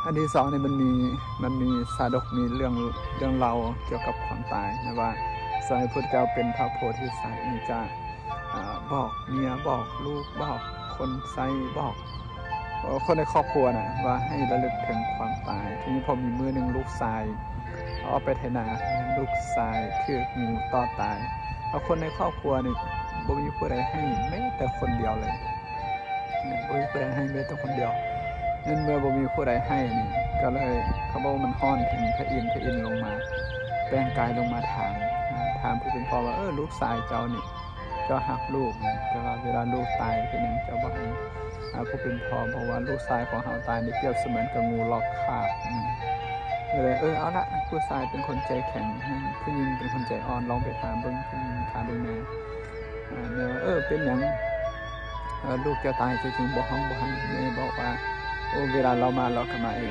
ອັນທີສອງນີ້ ມັນມີ ມັນມີຊາດົກ ມີເລື່ອງ ເລື່ອງເລົ່າກ່ຽວກັບຄວາມຕາຍນະ ວ່າສະໄໝພຸດທະເຈົ້າເປັນພະໂພທິສັດນີ້ ຈະ ອາ ບອກເມຍ ບອກລູກ ບອກຄົນໃຊ້ ບອກ ເອີ ຄົນໃນຄອບຄົວນະ ວ່າໃຫ້ລະລຶກເຖິງຄວາມຕາຍ. ທີນີ້ພໍມີມື້ໜຶ່ງ ລູກຊາຍອອກໄປໄຖນາ ລູກຊາຍຖືກງູຕອດຕາຍ ແລ້ວຄົນໃນຄອບຄົວນີ້ ບໍ່ມີຜູ້ໃດໃຫ້ແມ້ແຕ່ຄົນດຽວເລີຍ ບໍ່ມີຜູ້ໃດໃຫ້ແມ້ແຕ່ຄົນດຽວ. ໃນເມື່ອບໍ່ມີຜູ້ໃດໃຫ້ນີ້ ກໍເລີຍ ເຂົາບອກວ່າມັນຮ້ອນເຖິງພະອິນ ພະອິນລົງມາ ແປງກາຍລົງມາຖາມ ຖາມຜູ້ເປັນພໍ່ວ່າ ເອີ ລູກຊາຍເຈົ້ານີ້ ເຈົ້າຮັກລູກ ແຕ່ວ່າເວລາລູກຕາຍເປັນຫຍັງເຈົ້າບໍ່ໃຫ້? ອາ ຜູ້ເປັນພໍ່ບອກວ່າ ລູກຊາຍຂອງເຮົາຕາຍນີ້ ປຽບສະເໝືອນກັບງູລອກຄາບ. ກໍເລີຍ ເອີ ເອົາລະ ຜູ້ຊາຍເປັນຄົນໃຈແຂງ ຜູ້ຍິງເປັນຄົນໃຈອ່ອນ ລອງໄປຖາມເບິ່ງ ຖາມເບິ່ງແດ່. ອາ ແມ່ວ່າ ເອີ ເປັນຫຍັງ ເອີ ລູກເຈົ້າຕາຍ ເຈົ້າຈຶ່ງບໍ່ຮ້ອງບໍ່ໄຫ້? ແມ່ບອກວ່າ ໂອ້ ເວລາລາວມາ ລາວກໍມາເອງ